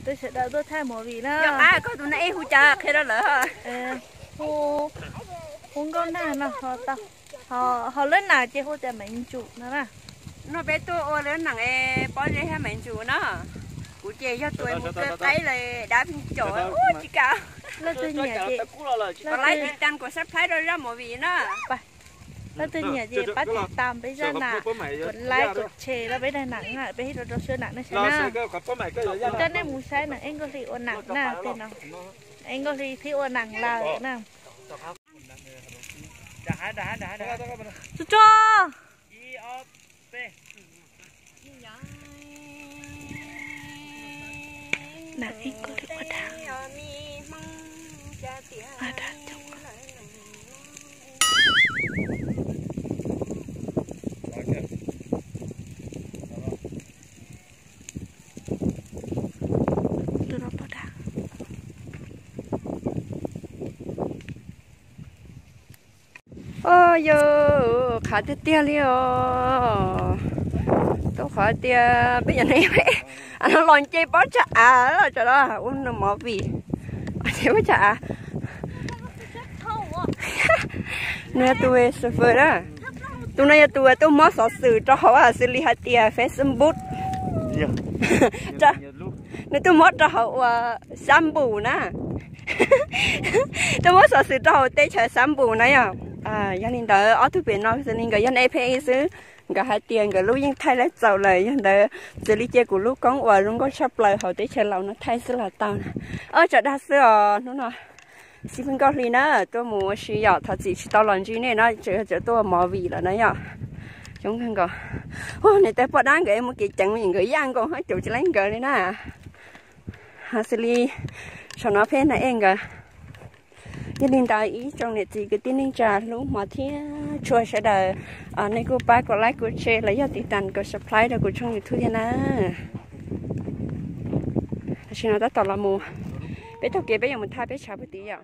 Rau sawv daws tuaj thaij movie na. Koj tus neeg hu cas qhia rau lawv. Hu, hu Nkauj Nag no ho tau. Ho lub nam ces hu tias Maiv Ntsum no na. No peb tuaj ua lub nam es pob zeb thiab Maiv Ntsum na. Kuv ces yog tus mus txawj qaib lawm dab pheej caum ua tsis kam. Leej twg nyiam ces, like, tiv tas kom subscribe rau zaj movie na. Leej twg nyiam ces pab tiv tas peb zaj nam, kom like kom share rau peb daim nam na, peb thiaj rau rau siab nam nej saib na. Coj nej mus saib nam Ej Nkauj Hli ua nam na, tej no Ej Nkauj Hli thiab ua nam lawm na. Tso tso. Nam Ej Nkauj Hli ua dab. Tus no pom dab. Os, yog qhav tiag tiag li os. Tau qhov tias peb cov neeg peb los nce pob tsag av los tso los ua movie. Nce pob tsag av. Nws yog tus chauffeur na. Tus no yog tus tuaj muab xov xwm rau hauv xws li hais tias Facebook. Nws tuaj muab rau hauv uas Xab Npum na. Tuaj muab xov xwm rau hauv teb chaws Xab Npum na yom. Yog li ntawd ob tug pem no xws li nkawd yog neb pheej xwb. Nkawd hais tias nkawd lub yeej thaij laib txaus lawm, yog ntawd xws li cia kuv lub koob uas zoo nkauj tshaj plaws hauv teb chaws Laus no thaij xwb los tau na. Ob tso dag xwb os hnub no. Xib Hwb Nkauj Hli na, tuaj mus ua si yom, thov txim tsis tau los ntsib nej no, tseem yog tseem tuaj ua movie lawm na yom. Coob kawg nkaus. Ua niam tais poj dab nkawd mus kev ceev nkawd yaj nkaus hab caum tsis laib nkawd li na. Xws li saum no peb na ej nkawd. Yog li ntawd ib tsoom niam txiv kwv tij neej tsa hlub hmov thiab tshua sawv daws, nej kuj pab kom like kom share los yog tiv tas kom subscribe rau kuv tshooj YouTube thiab na. Tam sim no tab tom los mus, peb taug kev peb yuav mus thaj peb tshav puag tid yom.